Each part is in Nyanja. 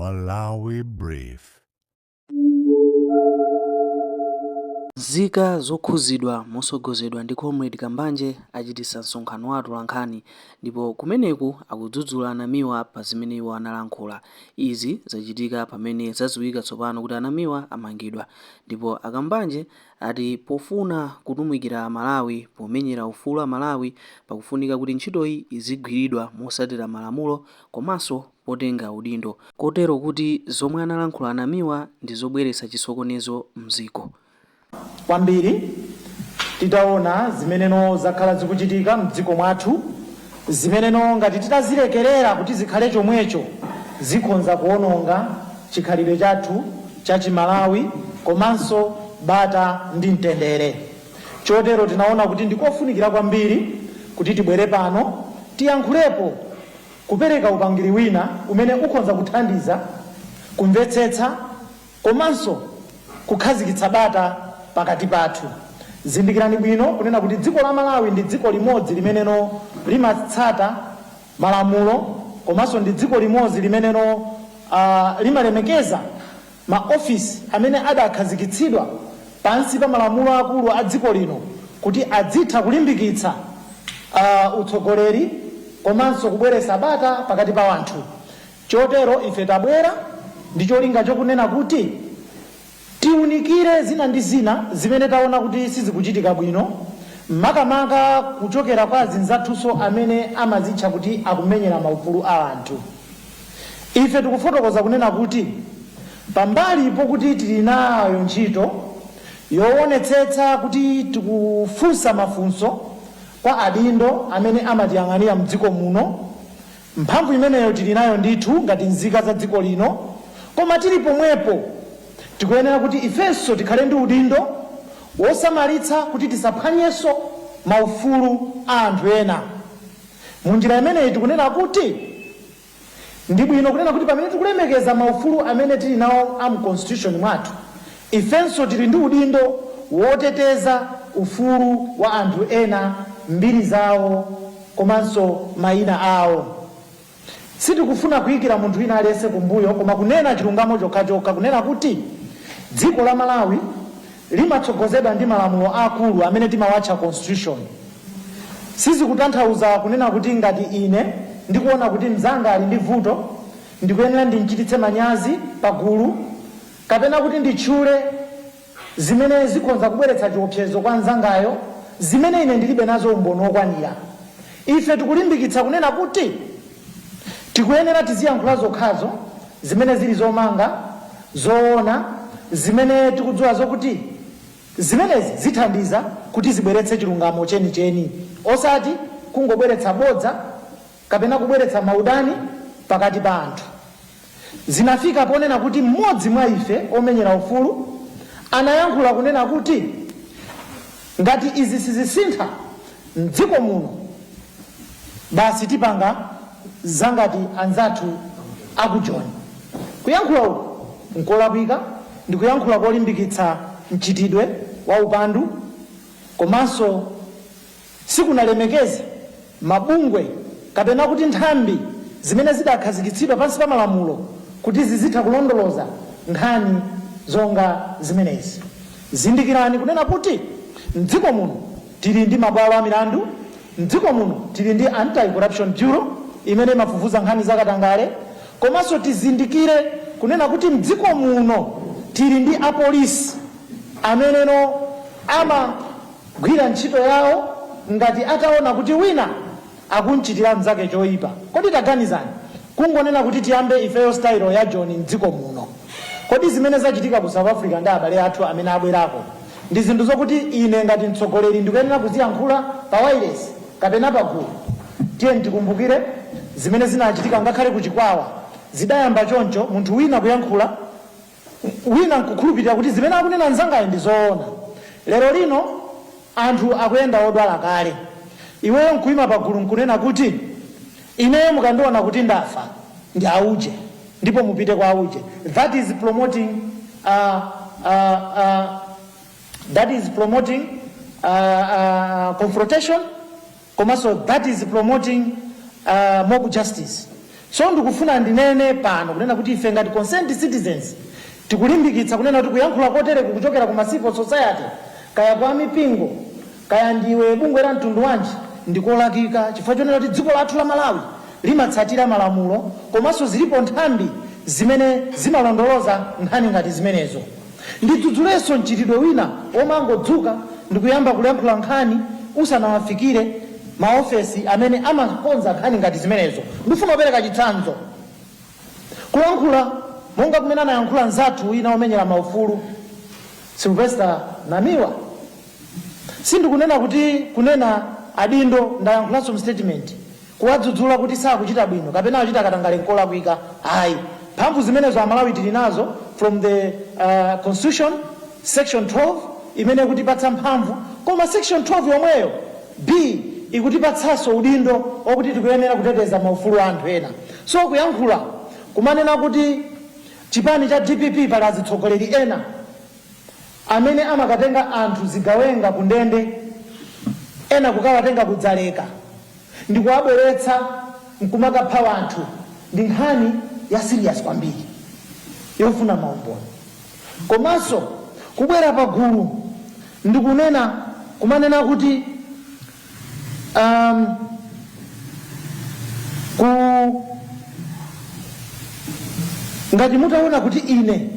Malawi Brief. Nzika zokhuzidwa mosogozedwa ndi Comrade Kambanje achititsa msonkhano wa atolankhani ndipo kumeneku akudzudzula a Namiwa pa zimene iwo analankhula. Izi zachitika pamene zadziwika tsopano kuti a Namiwa amangidwa ndipo a Kambanje ati pofuna kutumikira aMalawi pomenyera ufulu aMalawi pakufunika kuti ntchitoyi izigwiridwa mosatira malamulo komanso potenga udindo kotero kuti zomwe analankhula a Namiwa ndi zobweretsa chisokonezo mdziko. Kwambiri titaona zimeneno zakhala zikuchitika mdziko mwathu, zimeneno ngati titazilekerera kuti zikhale chomwecho zikhonza kuononga chikhalidwe chathu cha Chimalawi komanso bata ndi mtendere. Chotero tinaona kuti ndikofunikira kwambiri kuti tibwere pano tiyankhulepo, kupereka upangiri wina umene ukhonza kuthandiza kumvetsetsa komanso kukhazikitsa bata pakati pathu. Zindikirani bwino kunena kuti dziko la Malawi ndi dziko limodzi limeneno limatsata malamulo komanso ndi dziko limodzi limeneno limalemekeza ma ofisi amene adakhazikitsidwa pansi pa malamulo akulu a dziko lino kuti adzitha kulimbikitsa utsogoleri komanso kubweretsa bata pakati pa wanthu. Chotero ife tabwera ndi cholinga chokunena kuti tiunikire zina ndi zina zimene taona kuti sizikuchitika bwino, makamaka kuchokera kwa azinzathunso amene amazitcha kuti akumenyera maufulu a anthu. Ife tikufotokoza kunena kuti pambali pokuti tili nayo ntchito yoonetsetsa kuti tikufunsa mafunso kwa adindo amene amatiyang'anira mdziko muno, mphamvu imeneyo tili nayo ndithu ngati nzika za dziko lino, koma tili pomwepo tikuyenera kuti ifenso tikhale ndi udindo wosamalitsa kuti tisaphwanyenso maufulu a anthu ena. Munjira imeneyi tikunena kuti ndi bwino kunena kuti pamene tikulemekeza maufulu amene tili nawo a mu constitution mwathu, ifenso tili ndi udindo woteteza ufulu wa anthu ena, mbiri zawo komanso mayina awo. Sitikufuna kuyikira munthu wina aliyense kumbuyo, koma kunena chilungamo chokhachokha kunena kuti dziko la Malawi limatsogozedwa ndi malamulo akulu amene timawatcha constitution. Sizikutanthauza kunena kuti ngati ine ndikuona kuti mnzanga ali ndi vuto, ndikuyenera ndimchititse manyazi pagulu kapena kuti nditchule zimene zikhonza kubweretsa chiopsezo kwa mnzangayo, zimene ine ndilibe nazo umboni wokwanira. Ife tikulimbikitsa kunena kuti tikuyenera tiziyankhula zokhazo zimene zili zomanga, zoona, zimene tikudziwa zokuti zimenezi zithandiza kuti zibweretse chilungamo chenicheni, osati kungobweretsa bodza kapena kubweretsa maudani pakati pa anthu. Zinafika ponena kuti mmodzi mwa ife omenyera ufulu anayankhula kunena kuti ngati izi sizisintha mdziko muno, basi tipanga zangati anzathu akujoni. Kuyankhula uku nkolakwika, ndi kuyankhula kolimbikitsa mchitidwe wa upandu komanso sikunalemekeze mabungwe kapena kuti nthambi zimene zidakhazikitsidwa pansi pa malamulo kuti zizitha kulondoloza nkhani zonga zimenezi. Zindikirani kunena kuti mdziko muno tili ndi mabwalo a milandu, mdziko muno tili ndi Anti-Corruption Bureau imene imafufuza nkhani zakatangale, komanso tizindikire kunena kuti mdziko muno tili ndi apolisi ameneno amagwira ntchito yawo ngati ataona kuti wina akumchitira mnzake choyipa. Kodi taganizani, kungonena kuti tiyambe ifeyo style ya Joni mdziko muno, kodi zimene zachitika ku South Africa ndi abale athu amene abwerako ndi zinthu zokuti ine ngati mtsogoleri ndikuyenera kuziyankhula pa wireless kapena pagulu? Tiye tikumbukire zimene zinachitika ngakhale ku Chikwawa, zidayamba choncho, munthu wina kuyankhula, wina nkukhulupirira kuti zimene akunena mnzangayo ndi zoona. Lero lino anthu akuyenda odwala kale, iweyo nkuyima pagulu nkunena kuti ineyo mukandiona kuti ndafa ndi auje, ndipo mupite kwa auje. That is promoting confrontation, komanso that is promoting mob justice. So ndikufuna ndinene pano kunena kuti ife ngati concerned citizens tikulimbikitsa kunena kuti kuyankhula kotereku kuchokera ku ma civil society, kaya kwa mipingo, kaya ndiwe bungwe la mtundu wanji, ndikolakwika, chifukwa chonena kuti dziko lathu la Malawi limatsatira malamulo, komanso zilipo nthambi zimene zimalondoloza nkhani ngati zimenezo. Ndidzudzulenso mchitidwe wina omangodzuka ndikuyamba kuyankhula nkhani usanawafikire maofesi amene amakonza nkhani ngati zimenezo. Ndifuna kupereka chitsanzo: kulankhula monga kumene anayankhula nzathu wina omenyera maufulu, Sylvester Namiwa. Sindikunena kuti kunena adindo, ndayankhulanso statement, kuwadzudzula kuti sakuchita bwino kapena akuchita katangale nkolakwika, ayi. Mphamvu zimenezo Amalawi tili nazo from the Constitution, section 12, imene ikutipatsa mphamvu. Koma section 12 yomweyo b ikutipatsanso udindo wakuti tikuyenera kuteteza maufulu a anthu ena. So kuyankhula kumanena kuti chipani cha DPP pali azitsogoleri ena amene amakatenga anthu zigawenga ku ndende, ena kukawatenga kudzaleka ndikuwabweretsa nkumakapha wanthu, ndi nkhani ya serious kwambiri yofuna maumboni. Komanso kubwera pagulu ndikunena, kumanena kuti ku ngati mutaona kuti ine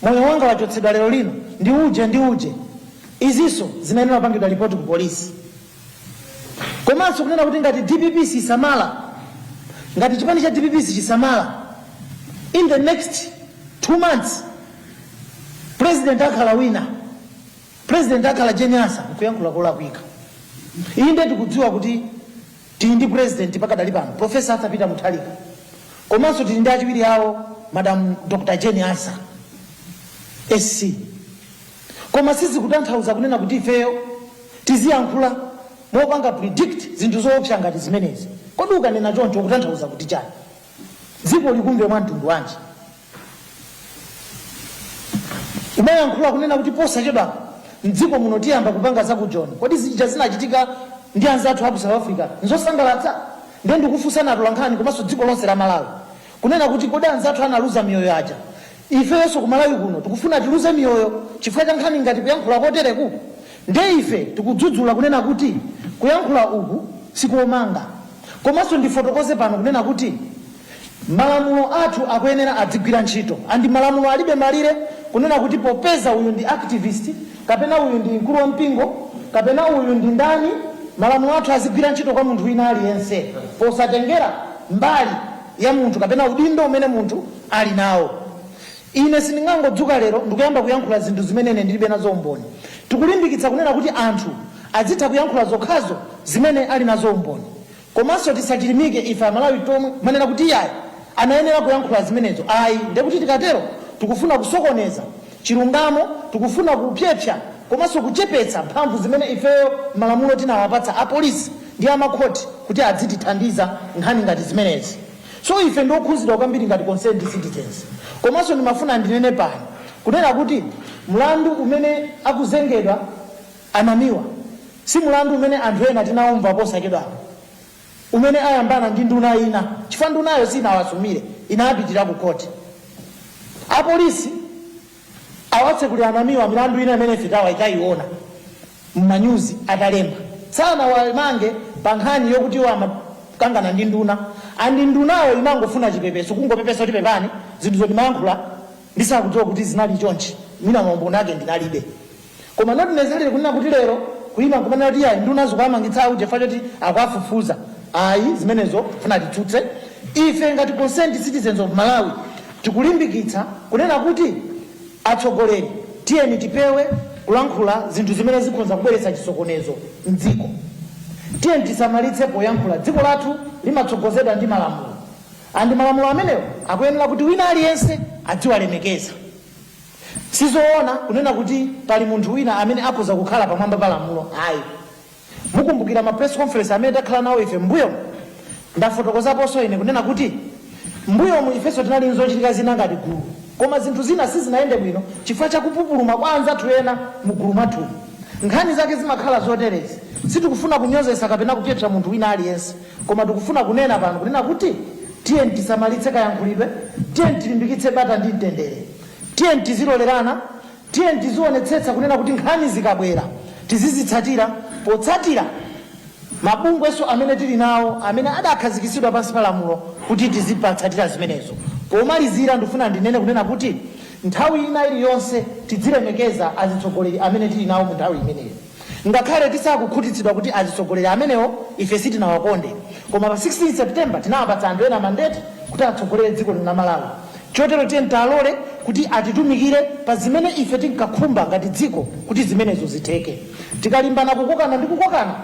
moyo wanga wachotsedwa lero lino ndi uje ndi uje, izinso zinayenera kupangidwa ripoti ku polisi. Komanso kunena kuti ngati DPP sisamala, ngati chipani cha DPP sichisamala, in the next 2 months president akhala wina, president akhala Jane Ansah, nkuyankhula kolakwika. Inde, tikudziwa kuti tili ndi president pakadali pano, Professor Arthur Peter Mutharika, komanso tili ndi achiwiri awo, Madam Dr Jane Ansah SC, koma sizikutanthauza kunena kuti ifeyo tiziyankhula mopanga predict zinthu zoopsa ngati zimenezi. Kodi ukanena choncho ukutanthauza kuti chani? Dziko likumve mwa mtundu wanji? Umayankhula kunena kuti posachedwa mdziko muno tiyamba kupanga zakujoni. Kodi zija zinachitika ndi anzathu aku South Africa nzosangalatsa? Ndiye ndikufunsana atolankhani komanso dziko lonse la Malawi kunena kuti kodi anzathu analuza miyoyo aja, ifenso ku Malawi kuno tikufuna tiluze miyoyo chifukwa cha nkhani ngati kuyankhula kotereku? Ndiye ife tikudzudzula kunena kuti kuyankhula uku sikomanga. Komanso ndifotokoze pano kunena kuti malamulo athu akuyenera adzigwira ntchito, and malamulo alibe malire kunena kuti popeza uyu ndi activist, kapena uyu ndi mkulu wa mpingo, kapena uyu ndi ndani. Malamulo athu azigwira ntchito kwa munthu wina aliyense posatengera mbali ya munthu kapena udindo umene munthu ali nawo. Ine sindingangodzuka lero ndikuyamba kuyankhula zinthu zimene ine ndilibe nazo umboni. Tikulimbikitsa kunena kuti anthu azitha kuyankhula zokhazo zimene ali nazo umboni, komanso tisachilimike ife Amalawi tomwe manena kuti iyayi, anayenera kuyankhula zimenezo. Ayi, ndekuti tikatero tikufuna kusokoneza chilungamo, tikufuna kupyepsa komanso kuchepetsa mphamvu zimene ifeyo malamulo tinawapatsa apolisi ndi amakhoti kuti adzitithandiza nkhani ngati zimenezi. So ife ndiokhuzidwa kwambiri ngati concerned citizens. Komanso ndimafuna ndinene pano kunena kuti mlandu umene akuzengedwa a Namiwa si mlandu umene anthu ena tinawumva posachedwapo, umene ayambana ndi nduna ina chifukwa ndunayo sinawasumire, inapitira ku khoti. Apolisi awatsekulira a Namiwa milandu ina imene ife tayiona mmanyuzi atalemba. Sanawamange pa nkhani yokuti iwo amakangana ndi nduna, and ndunayo imangofuna chipepeso, kungopepesa kuti pepani, zinthu zotimayankhula ndisakudziwa kuti zinali chonchi, mina maumboni ake ndinalibe. Koma not necessarily kunena kuti lero kuyima nkumanena kuti yayi, nduna zikuamangitsa auje chifukwa choti akuafufuza. Ayi, zimenezo funa titsutse. Ife ngati concerned citizens of Malawi tikulimbikitsa kunena kuti atsogoleri, tiyeni tipewe kulankhula zinthu zimene zikhoza kubweretsa chisokonezo mdziko. Tiyeni tisamalitse poyankhula. Dziko lathu limatsogozedwa ndi malamulo, and malamulo amenewo akuyenera kuti wina aliyense adziwalemekeza. Sizoona kunena kuti pali munthu wina amene akhoza kukhala pamwamba pa lamulo, ayi. Mukumbukira ma press conference amene takhala nawo ife mbuyomu, ndafotokozaponso ine kunena kuti mbuyomu ifenso tinali nzochitika zina ngati gulu, koma zinthu zina sizinayende bwino chifukwa chakupupuluma kwa anzathu ena mu gulu mwathumu. Nkhani zake zimakhala zoterezi: sitikufuna kunyozesa kapena kupyepsa munthu wina aliyense, koma tikufuna kunena pano kunena kuti tiyeni tisamalitse poyankhula. Tiye tisamalitse kayankhulidwe, tiye tilimbikitse bata ndi mtendere, tiye tizilolerana, tiye tizionetsetsa kunena kuti nkhani zikabwera tizizitsatira potsatira mabungweso amene tili nawo amene adakhazikitsidwa pansi pa lamulo kuti tizipatsatira zimenezo. Pomalizira, ndifuna ndinene kunena kuti nthawi ina iliyonse tidzilemekeza azitsogoleri amene tili nawo mu nthawi imeneyo, ngakhale tisakukhutitsidwa kuti azitsogoleri amenewo ife sitinawakonde, koma pa 16 September tinawapatsa anthu ena mandate kuti atsogolere dziko lino la Malawi. Chotero tiye tialole kuti atitumikire pa zimene ife tinkakhumba ngati dziko kuti zimenezo zitheke. Tikalimbana kukokana ndi kukokana,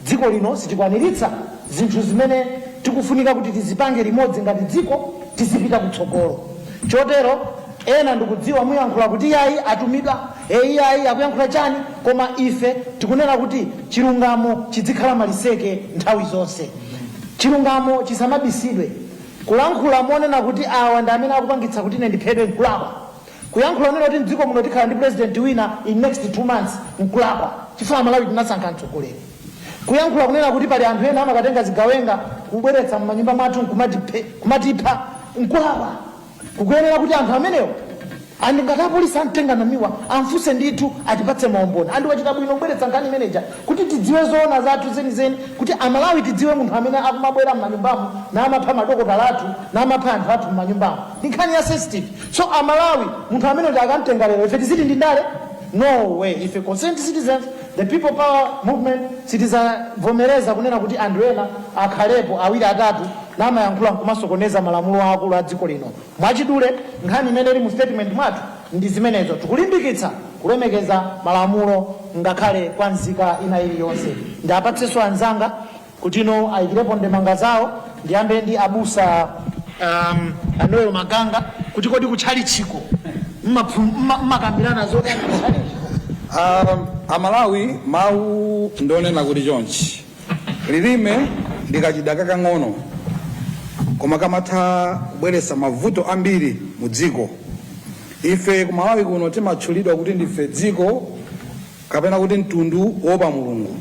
dziko lino sitikwaniritsa zinthu zimene tikufunika kuti tizipange limodzi ngati dziko, tizipita kutsogolo. Chotero ena ndikudziwa muyankhula kuti yayi, atumidwa, eyi, yayi, akuyankhula chani, koma ife tikunena kuti chilungamo chizikhala maliseke nthawi zonse, chilungamo chisamabisidwe. Kulankhula monena kuti awa ndi amene akupangitsa kuti ine ndiphedwe nkulakwa. Kuyankhula onena kuti mdziko muno tikhala ndi president wina in next 2 months nkulakwa, chifukwa Malawi tinasankha mtsogoleri. Kuyankhula kunena kuti pali anthu ena amakatenga zigawenga kubweretsa m'manyumba mwathu kumatipha nkulakwa. Kukuyenera kuti anthu amenewo andi ngati apolisi amtenga Namiwa, amfunse ndithu, atipatse maumboni. Andi wachita bwino kubweretsa nkhani imeneja kuti tidziwe zoona zathu zenizeni, kuti Amalawi tidziwe munthu amene akumabwera m'manyumbamo namapha madokotala athu, namapha anthu athu m'manyumbamo. Ndi nkhani ya sensitive. So Amalawi, munthu amene uja akamtenga lero, ife tiziti ndi ndale? No way. Ife Concerned Citizens, the People Power Movement, sitizavomereza kunena kuti anthu ena akhalepo awiri atatu namayankhula nkumasokoneza malamulo akulu a dziko lino. Mwachidule, nkhani imene ili mu statement mwathu ndi zimenezo. Tikulimbikitsa kulemekeza malamulo ngakhale kwa nzika ina iliyonse. Ndapatsenso anzanga kuti ino ayikirepo ndemanga zawo. Ndiyambe ndi abusa Anoel Maganga, kuti kodi kutchalichiko mmakambirana zotani kutchalichiko? Amalawi, mawu ndonena kuti chonchi: lilime ndi kachida kakang'ono, koma kamatha kubweretsa mavuto ambiri mu dziko. Ife ku Malawi kuno timatchulidwa kuti ndife dziko kapena kuti mtundu wopa Mulungu,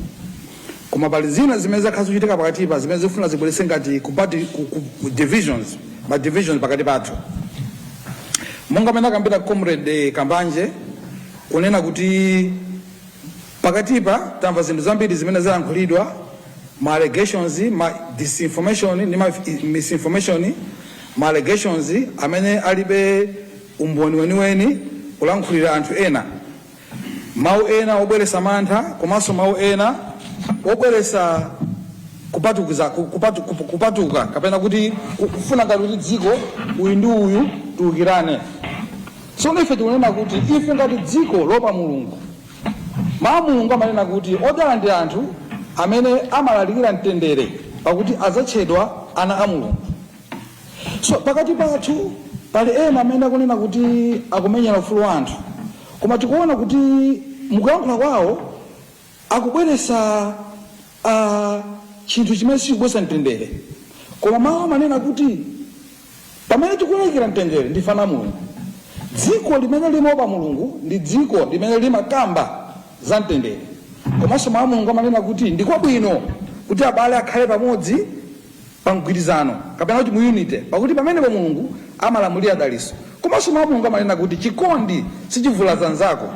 koma pali zina zimene zakhala zikuchitika pakatipa zimene zifuna zibweretse ngati divisions, ma divisions pakati pathu, monga amene akambira Comrade Kambanje kunena kuti pakatipa tamva zinthu zambiri zimene zayankhulidwa, ma allegations, ma disinformation ndi ma misinformation, ma allegations amene alibe umboni weniweni, kulankhulira anthu ena mawu ena obweretsa mantha, komanso mawu ena obweretsa kupatukiza, kupatuka kapena kuti kufuna ngati kuti dziko uyu ndi uyu tiukirane. Tsono ife tikunena kuti ife ngati dziko lopa Mulungu, mawu Mulungu amanena kuti odala ndi anthu amene amalalikira mtendere, pakuti adzatchedwa ana a Mulungu. So pakati pathu pali ena amene akunena kuti akumenyera ufulu wa anthu, koma tikuona kuti mukuyankhula kwawo akubweretsa chinthu chimene sichikubweretsa mtendere. Koma mawu amanena kuti pamene tikulalikira mtendere ndife ana a Mulungu. Dziko limene limaopa Mulungu ndi dziko limene limakamba za mtendere. Komanso mawu a Mulungu amanena kuti ndi kwabwino kuti abale akhale pamodzi pa mgwirizano kapena kuti mu unity, pakuti pamenepo Mulungu amalamulira daliso. Komanso mawu a Mulungu amanena kuti chikondi sichivulaza nzako.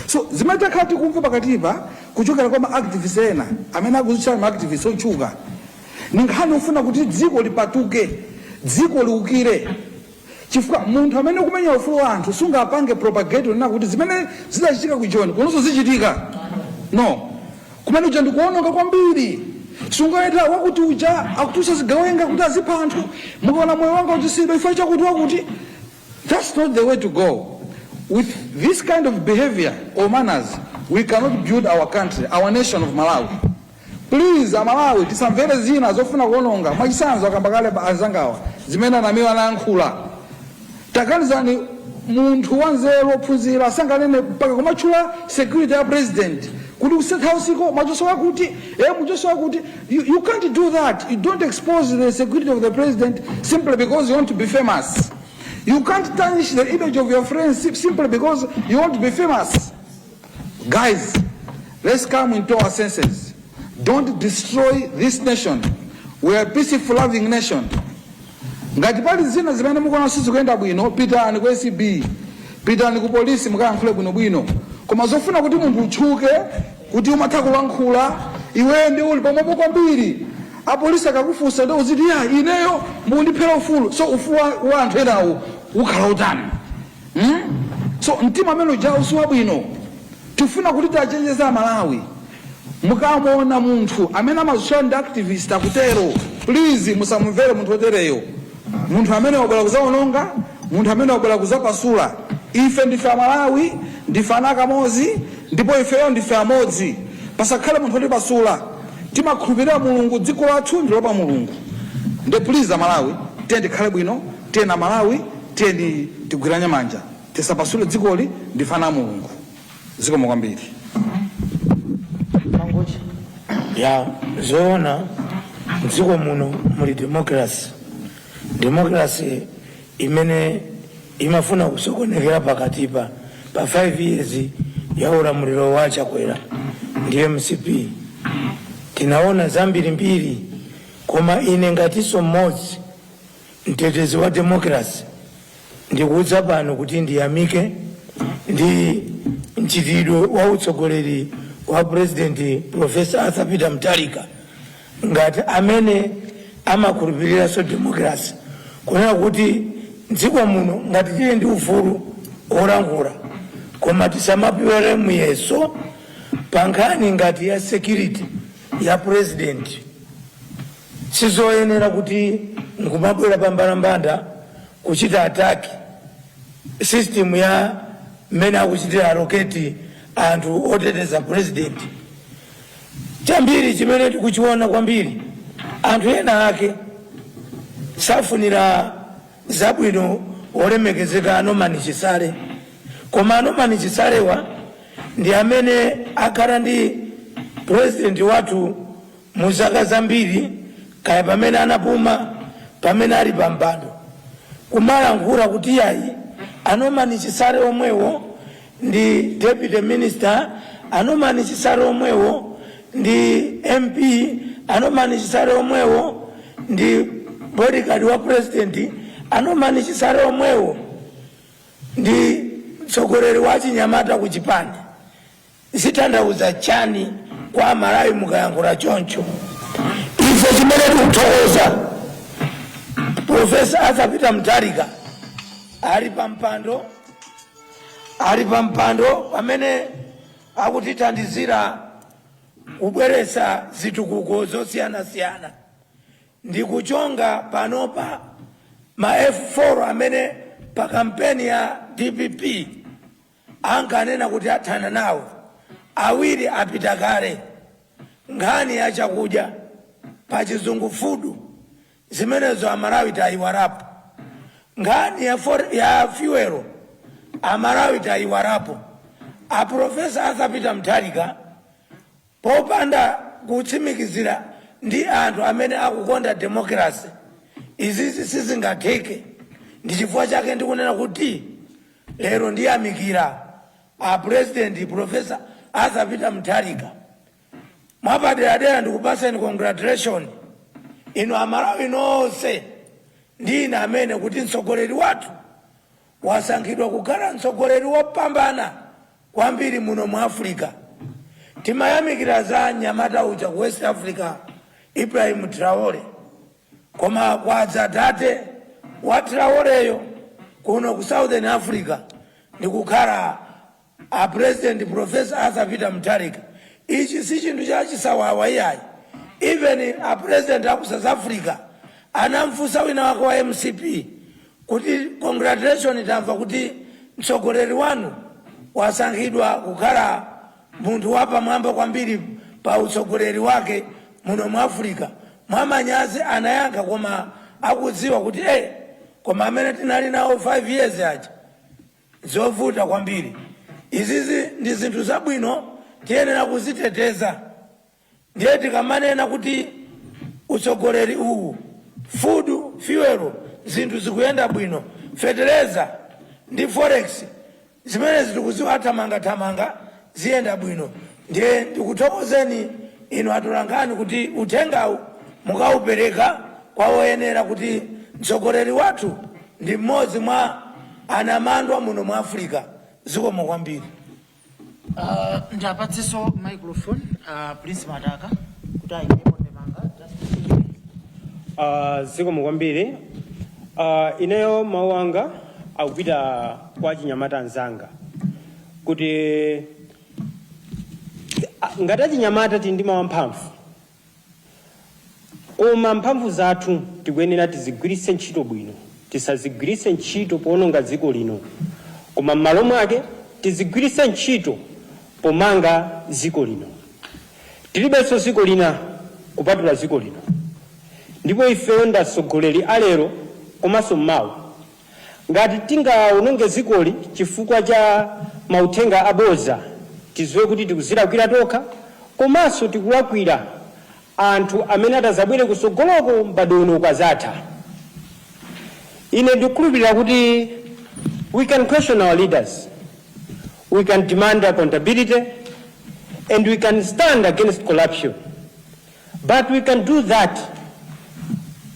So zimene takhala tikumva pakatipa kuchokera kwa ma activist ena amene akuzitchula ma activist otchuka ni nkhani yofuna kuti dziko lipatuke, dziko liukire, chifukwa munthu amene ukumenya ufulu wa anthu sungapange propagate unena kuti zimene zidachitika ku Joni kunonso zichitika. No, kumene uja ndikuononga kwambiri. Sungaita wakuti uja akutulutsa zigawenga kuti azipha anthu, mukaona moyo wanga uchisidwa ifo chakuti wakuti. That's not the way to go. With this kind of behavior or manners, we cannot build our country, our nation of Malawi. Please, Amalawi, tisamvere zina zofuna kuononga. Mwachitsanzo, akamba kale anzangawa zimene anamiwa anayankhula. Taganizani, munthu wanzeru ophunzira sanganene mpaka kumatchula security ya president kuti ku State House iko mwachosowa kuti muchosowa kuti you can't do that. You don't expose the security of the president simply because you want to be famous. You can't tarnish the image of your friends simply because you want to be famous. Guys, let's come into our senses. Don't destroy this nation. We are a peaceful, loving nation. Ngati pali zina zimene mukuona sizikuyenda bwino, pitani ku ACB, pitani ku polisi, mukayankhule bwinobwino. Koma zofuna kuti munthu utchuke kuti umatha kulankhula, iweyo ndi uli pamwepo kwambiri, apolisi akakufunsa ndi uziti, "Ya, ineyo mukundiphera ufulu." So ufulu wa anthu enawo ukhala utani, So mtima amene ujawo si wabwino. Tifuna kuti tiachenjeze Amalawi: mukamuona munthu amene amazitchula ndi activist akutero, please musamumvere munthu otereyo. Munthu amene wabwera kuzaononga, munthu amene wabwera kuzapasula. Ife ndife Amalawi, ndife ana akamodzi, ndipo ifeyo ndife amodzi. Pasakhale munthu otipasula. Timakhulupirira Mulungu, dziko lathu ndilopa Mulungu. Nde please Amalawi, tiye tikhale bwino. Tiye Amalawi, tiyeni tigwirane manja, tisapasule dzikoli. Ndife ana a Mulungu. Zikomo kwambiri. Mangochi. Ya, zoona, mdziko muno muli democracy. Democracy imene imafuna kusokonekera pakatipa pa 5 years ya ulamuliro wa Chakwera ndi MCP, tinaona zambirimbiri. Koma ine ngatinso mmodzi mtetezi wa democracy, ndikuudza pano kuti ndiyamike ndi mchitidwe wa utsogoleri wa President Professor Arthur Peter Mutharika, ngati amene amakhulupiriranso democracy, kunena kuti mdziko muno ngati tili ndi ufulu olankhula, koma tisamapyole muyeso pa nkhani ngati ya security ya president. Sizoyenera kuti nkumabwera pambalambanda kuchita attack system ya mmene akuchitira allocate anthu oteteza president. Chambiri chimene tikuchiona kwambiri, anthu ena ake safunira zabwino olemekezeka a Norman Chisale. Koma a Norman Chisalewa ndi amene akhala ndi president wathu mu zaka zambiri, kaya pamene anapuma, pamene ali pampando, kumalankhula kuti yayi, a Norman Chisale omwewo ndi deputy minister, a Norman Chisale omwewo ndi MP, a Norman Chisale omwewo ndi bodyguard wa president, a Norman Chisale omwewo ndi mtsogoleri wa chinyamata ku chipani. Zitanthauza chani kwa Amalawi mukayankhula choncho? Ife chimene tikuthokoza, Professor Arthur Peter Mutharika ali pampando, ali pampando pamene akutithandizira kubweretsa zitukuko zosiyanasiyana ndi kuchonga panopa ma F4 amene pa kampeni ya DPP ankanena kuti athana nawo. Awiri apita kale. Nkhani ya chakudya, pa Chizungu food, zimenezo Amalawi tayiwalapo. Nkhani ya fuel, Amalawi tayiwalapo. A Professor Arthur Peter Mutharika, popanda kutsimikizira ndi anthu amene akukonda democracy, izizi sizingatheke. Ndi chifukwa chake ndikunena kuti lero ndiyamikira a President Professor Arthur Peter Mutharika mwapaderadera. Ndikupaseni congratulation inu Amalawi nonse ndi ine amene kuti mtsogoleri wathu wasankhidwa kukhala mtsogoleri wopambana kwambiri muno mu Africa. Timayamikira za mnyamata uja ku West Africa, Ibrahim Traore, koma kwadza tate wa Traoreyo kuno ku Southern Africa ndikukhala a President Professor Arthur Peter Mutharika. Ichi si chinthu cha chisawawa iyayi. Even a president aku South Africa anamfunsa wina wake wa MCP kuti, "Congratulation, tamva kuti mtsogoleri wanu wasankhidwa kukhala munthu wapamwamba kwambiri pa utsogoleri wake muno mu Africa." Mwamanyazi anayankha, koma akudziwa kuti koma amene tinali nawo 5 years aja zovuta kwambiri. Izizi ndi zinthu zabwino, tiyenera kuziteteza. Ndiye tikamanena kuti utsogoleri uwu, food, fuel, zinthu zikuyenda bwino, fetereza ndi forex, zimene zitikuziwa athamangathamanga, ziyenda bwino. Ndiye ndikuthokozeni inu atolankhani kuti uthengawu mukaupereka kwa oyenera kuti mtsogoleri Mtsogoleri wathu ndi mmodzi mwa anamandwa muno mu Africa. Zikomo kwambiri. Ndapatsenso microphone Prince Mataka kuti ayikirepo ndemanga, just Zikomo kwambiri. Ineyo mawu anga akupita kwa achinyamata anzanga kuti ngati achinyamata tili ndi mawu amphamvu, koma mphamvu zathu tikuyenera tizigwiritse ntchito bwino. Tisazigwiritse ntchito powononga dziko lino, koma m'malo mwake tizigwiritse ntchito pomanga dziko lino. Tilibenso dziko lina kupatula dziko lino, ndipo ifeyo ndi atsogoleri alero komanso mmawa. Ngati tingawononge dzikoli chifukwa cha mauthenga aboza, tiziwe kuti tikuzilakwira tokha komanso tikulakwira anthu amene atazabwere kusogoloko m'bado uno ukazatha. Ine ndikukhulupirira kuti we can question our leaders, we can demand accountability and we can stand against corruption, but we can do that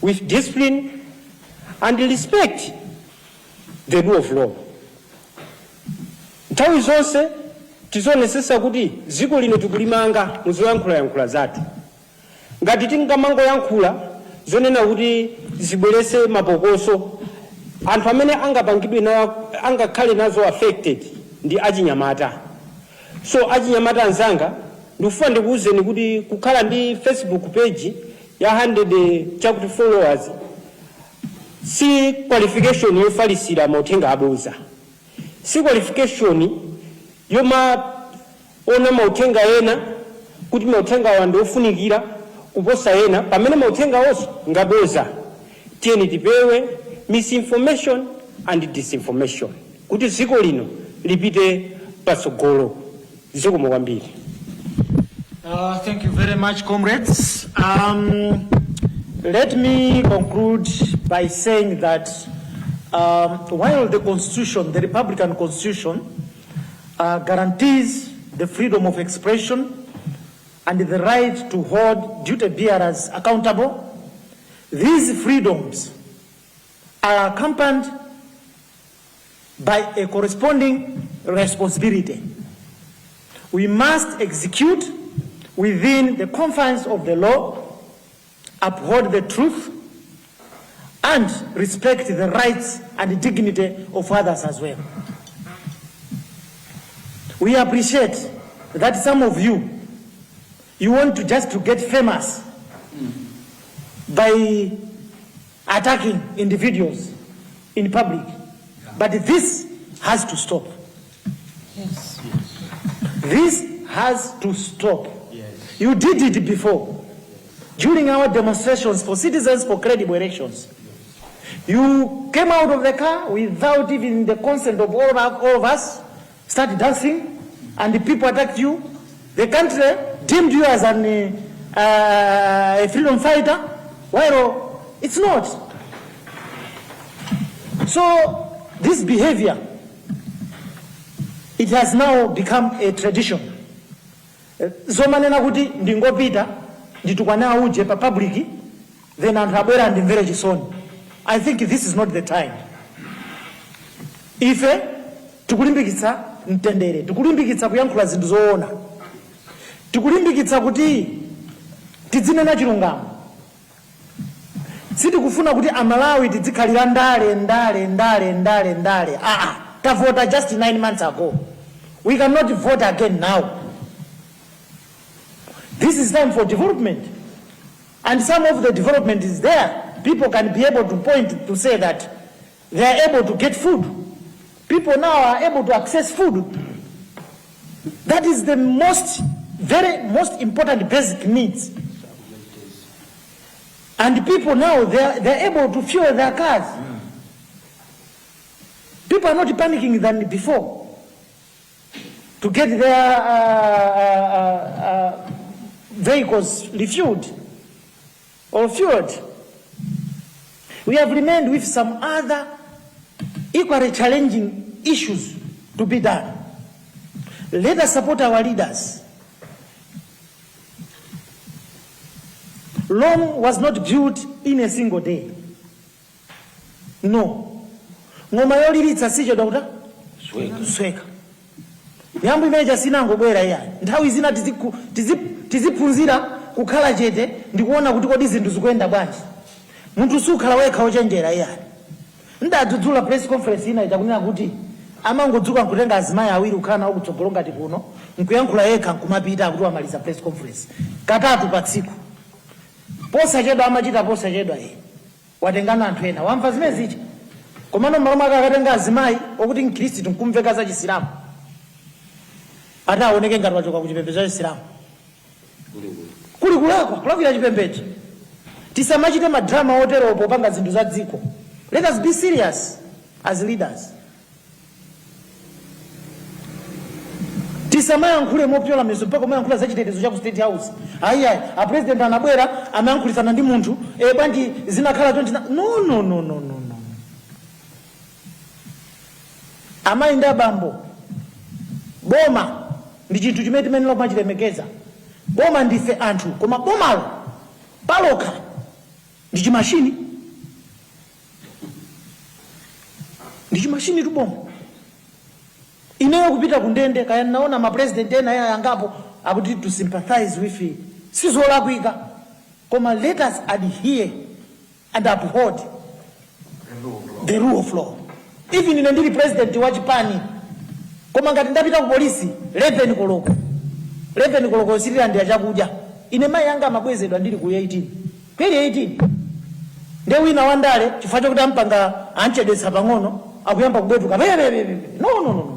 with discipline and respect the rule of law. Nthawi zonse tizionesesa kuti dziko lino tikulimanga muzoyankhulayankhula zathu. Ngati tingamangoyankhula zonena kuti zibwerese mapokoso, anthu amene angapangidwe nawo, angakhale nazo affected ndi achinyamata. So achinyamata anzanga, ndikufuna ndikuwuzeni kuti kukhala ndi Facebook page ya 100 chakuti followers si qualification yofalisira mauthenga aboza, si qualification yomaona mauthenga ena kuti mauthenga awa ndi ofunikira kuposa ena pamene mauthenga onso ngaboza. Tiyeni tipewe misinformation and disinformation kuti dziko lino lipite patsogolo. Zikomo kwambiri. Thank you very much, comrades. Let me conclude by saying that while the Constitution, the Republican Constitution, guarantees the freedom of expression and the right to hold duty bearers accountable, these freedoms are accompanied by a corresponding responsibility. We must execute within the confines of the law, uphold the truth, and respect the rights and dignity of others as well. We appreciate that some of you, you want to just to get famous by attacking individuals in public. But this has to stop. This has to stop. You did it before. During our demonstrations for Citizens for Credible Elections, you came out of the car without even the consent of all of us, started dancing, and the people attacked you. The country deemed you as a freedom fighter, while it's not. So this behavior, it has now become a tradition. Zomanena kuti ndingopita nditukwana uje pa public, then anthu abwera andimvere chisoni, I think this is not the time. Ife tikulimbikitsa mtendere, tikulimbikitsa kuyankhula zinthu zoona, tikulimbikitsa kuti tidzinena chilungamo. Sitikufuna kuti Amalawi tizikhalira ndale, ndale, ndale, ndale, ndale. Aa, tavota just 9 months ago. We cannot vote again now. This is time for development, and some of the development is there. People can be able to point to say that they are able to get food. People now are able to access food. That is the most very most important basic needs. And people now, they're able to fuel their cars. People are not panicking than before to get their vehicles refueled or fueled. We have remained with some other equally challenging issues to be done. Let us support our leaders. Rome was not built in a single day. No, ng'oma yoliritsa sichedwa kuta kusweka. Miyambo imeneja sinangobwera iyayi. Nthawi zina tiziphunzira kukhala chete ndikuona kuti kodi zinthu zikuyenda bwanji. Munthu sukhala wekha wochenjera iyayi. Ndadzudzula press conference ina itakunena kuti amangodzuka nkutenga azimayi awiri kukhala nawo kutsogolo ngati kuno, nkuyankhula yekha, nkumapita akuti wamaliza press conference katatu pa tsiku. Posachedwa amachita posachedwa iye watengana anthu ena, wamva zimene zicha. Komano m'malo mwake akatenga azimayi okuti mkhristu nkumveka za Chisilamu, ati aoneke ngati wachoka ku chipembedzo cha Chisilamu, kuli kulakwa, kulakwira chipembedzo. Tisamachite madrama oteropo popanga zinthu za dziko. Let us be serious as leaders. Tisamayankhule mopyola miyeso mpaka kumayankhula za chitetezo cha ku State House. Ayi, ayi, a president anabwera, amayankhulisana ndi munthu, bwanji zinakhala chonchi? No, no, no, no, no, no. Amayi ndi abambo, boma ndi chinthu chimene timayenera kumachilemekeza. Boma ndife anthu, koma bomalo palokha ndi chimashini, ndi chimashini tu boma. Ineyo kupita ku ndende, kaya ndinaona ma president ena aya angapo akuti to sympathize with, sizolakwika, koma let us adhere and uphold the rule of law. Even ine ndili president wa chipani, koma ngati ndapita ku polisi 11 koloko, 11 koloko sitilandira chakudya. Ine mayi anga amabwezedwa ndili ku 18, kweli 18. Nde wina wandale chifukwa chokuti ampanga anchedwetsa pang'ono, akuyamba kubwetuka pepepepe. No, no, no, no.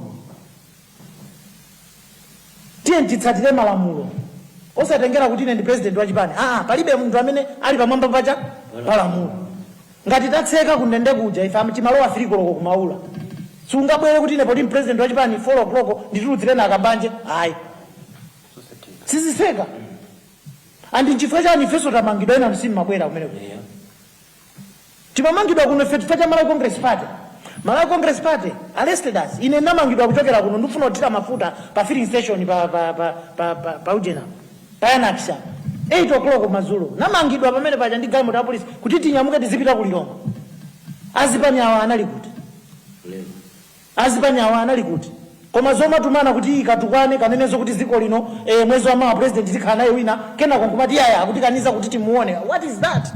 Tiye titsatire malamulo, osatengera kuti ine ndi president wa chipani. Aa, palibe munthu amene ali pamwamba pacha palamulo. Ngati tatseka kundende kuja, ife timalowa 3 koloko kumaula. Sungabwere kuti ine poti president wa chipani, 4 o'clock nditulutsireni akabanje. Ayi, siziseka. Andi nchifukwa chani ifenso tamangidwa, ena simmabwera kumeneko? Timamangidwa kuno ife chifukwa cha Malawi Congress Party. Malawi Congress Party arrested us. Ine namangidwa kuchokera kuno, ndikufuna kuthira mafuta pa filling station pa ujena, pa Yanaxia, 8 o'clock madzulo. Namangidwa pamene paja ndi galimoto ya polisi kuti tinyamuke tizipita ku Lilongwe. Azipani awa anali kuti? Azipani awa anali kuti? Koma zomatumana kuti ikatukwane, kanenezo kuti dziko lino, mwezi wa mawa president tikhala naye wina, kenako nkumati yaya akutikaniza kuti timuone, what is that?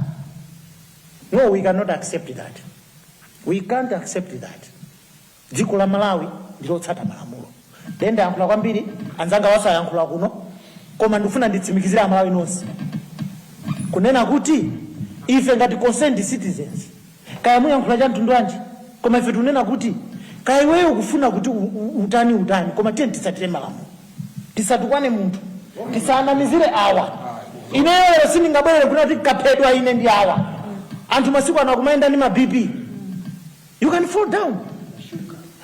No, we cannot accept that. We can't accept that. Dziko la Malawi ndilotsata malamulo. Ndiye ndayankhula kwambiri, anzanga wasayankhula kuno, koma ndikufuna nditsimikizire Amalawi nonse kunena kuti ife ngati concerned citizens, kaya muyankhula cha mtundu wanji, koma ife tikunena kuti kaya iweyo ukufuna kuti utani utani, koma tiye titsatire malamulo. Tisatukwane munthu, tisanamizire awa. Ineyo lero sindingabwerere kunena kuti kaphedwa ine ndi awa. Anthu masiku ano akumayenda ndi ma BP. You can fall down.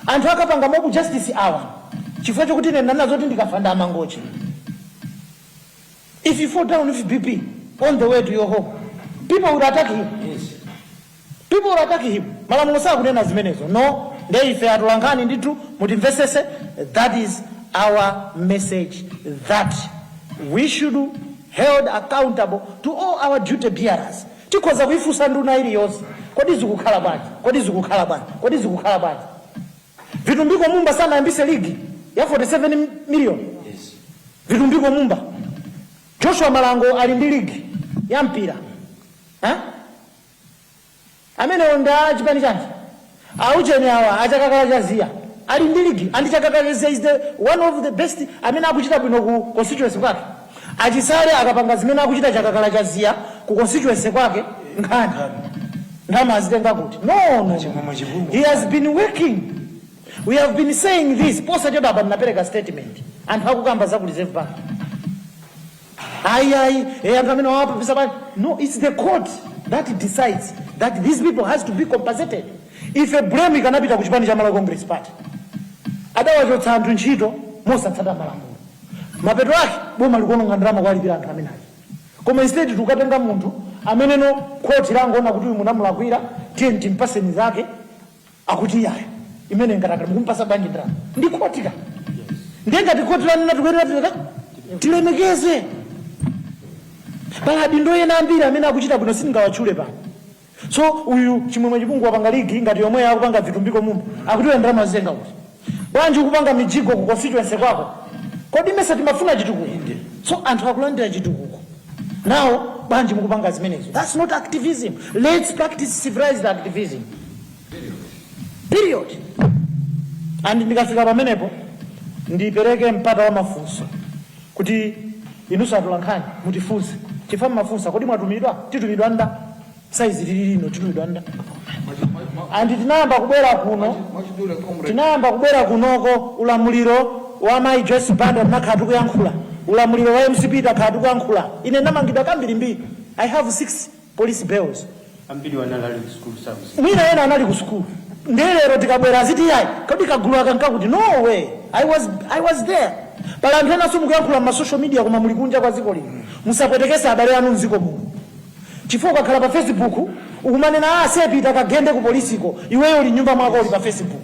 Anthu akapanga mob justice awa chifukwa chokuti ine ndanazo kuti ndikafa ndamangoche. If you fall down with BP on the way to your home, people will attack him. People will attack him. Malamulo sakunena zimenezo. No, nde ife atolankhani ndithu mutimvesese. That is our message, that we should held accountable to all our duty bearers. Tikhoza kuifunsa nduna iliyonse, kodi zikukhala bwanji? Kodi zikukhala bwanji? Kodi zikukhala bwanji? Vitumbiko Mumba sanayambise ligi ya 47 million? Vitumbiko Mumba, Joshua Malango ali ndi ligi ya mpira, ha? Amenewo ndi a chipani chanji? Aucheni awa achakakala chaziya ali ndi ligi, and Chakakala Chaziya is the one of the best amene akuchita bwino ku constituency kwake. Achisale akapanga zimene akuchita Chakakala Chaziya ku constituency kwake, nkhani ndalama azitenga kuti? No, no, no. He has been working. We have been saying this. Posachedwa apa ndinapereka statement, anthu akukamba za ku Reserve Bank. Ayi, ayi, anthu amene wawapapisa bwanji? No, it's the court that decides that these people has to be compensated. Ife blame ikanapita ku chipani cha Malawi Congress Party. Adawachotsa anthu ntchito mosatsata malamulo. Mapeto ake boma likuononga ndalama kuwalipira anthu amene aja, koma instead tikukatenga munthu amene no khoti langoona kuti uyu munamulakwira, tiye timpaseni zake. Akuti yaya, imene ngatakati mukumpasa bwanji ndalama? Ndi khoti ka. Ndiye ngati khoti lanena, tikuyenera tileka tilemekeze. Pali adindo ena ambiri amene akuchita bwino, sindingawatchule pano. So uyu Chimwemwe Chipungu wapanga league ngati yomwe akupanga Vitumbiko Mumba, akutiwe ndalama zenga kuti bwanji ukupanga mijigo ku constituency kwako? Kodi mesa timafuna chitukuko? So anthu akulandira chitukuko nawo, bwanji mukupanga zimenezo? That's not activism. Let's practice civilized activism, period. And ndikafika pamenepo, ndipereke mpata wa mafunso kuti inunso atolankhani mutifunse, chifukwa mmafunsa, kodi mwatumidwa? Titumidwa nda? Saizi lili lino titumidwa nda? And tinayamba kubwera kuno, Mwachidule, comrade. tinayamba kubwera kunoko ulamuliro wa Mayi Joyce Banda, tinakhala tikuyankhula. Ulamuliro wa MCP takhala tikuyankhula. Ine ndamangidwa kambirimbiri. I have six police bails. Ambiri wanalali ku school service. Mwina ena anali ku sukulu. Ndelero tikabwera aziti yayi, kodi kagulu aka nkakuti? No way. I was there. Pala anthu ena simukuyankhula ma social media, koma muli kunja kwa dziko lino. Musapwetekese abale anu mdziko muno, chifukwa ukakhala pa Facebook ukumanena, "Ah, sepita kagende ku polisiko," iweyo uli nyumba mwako, uli pa Facebook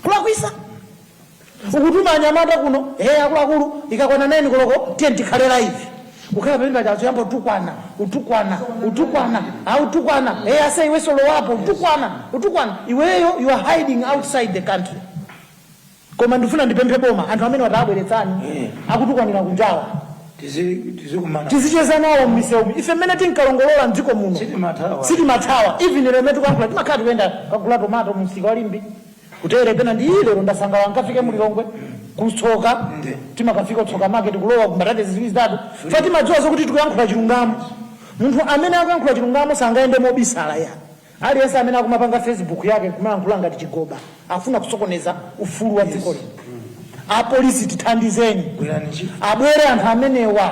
kulakwisa, ukutuma anyamata kuno, "He, akuluakulu, ikakwana 9 koloko tiye tikhale live." Kukhala pamene paja azoyamba utukwana, utukwana, utukwana, autukwana, "He, ase iwe solo wapo," utukwana, utukwana, iweyo you are hiding outside the country. Koma ndifuna ndipemphe boma, anthu amene watabweretsani akutukwanira kunjawa, Tizikumana. tizicheza nawo m'misewu. Ife mmene tinkalongolola mdziko muno, Sitimathawa. sitimathawa. Even lero mmene tikuyankhula, timakhala tikuyenda kagula tomato mumsika walimbi kutere, pena ndi lero ndasangalala nkafike mulilongwe kutsoka. Timakafika kutsoka market, kulowa kumbatate ziwiri zitatu fa timadziwa zokuti tikuyankhula chilungamo. Munthu amene akuyankhula chilungamo sangayende mobisala ya. Aliyense amene akumapanga Facebook yake kumayankhula ngati chigoba, akufuna kusokoneza ufulu wa dziko lino. Apolisi, tithandizeni. Gwirani ntchito. Abwere anthu amenewa.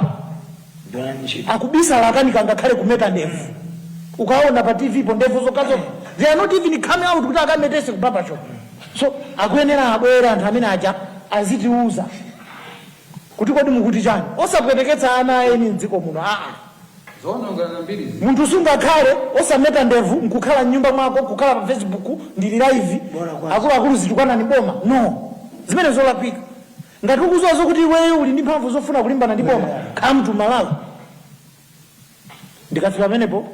Gwirani ntchito. Akubisala, akanika ngakhale kumeta ndevu. Ukaona pa TV po ndevu zokazo, they are not even coming out kuti akametese ku barber shop. So akuyenera abwere anthu amene aja, azitiuza kuti kodi mukuti chani, osapweteketsa ana eni mdziko muno, aa. Zoonongana mbiri. Munthu sungakhale osameta ndevu nkukhala mnyumba mwako, kukhala pa Facebook, "Ndili live." Bora kwanza. "Akuluakulu, zitukwanani boma." No, zimene zolakwika. Ngati ukuziwa zokuti iweyo uli ndi mphamvu zofuna kulimbana ndi boma, come to Malawi. Ndikafika pamenepo.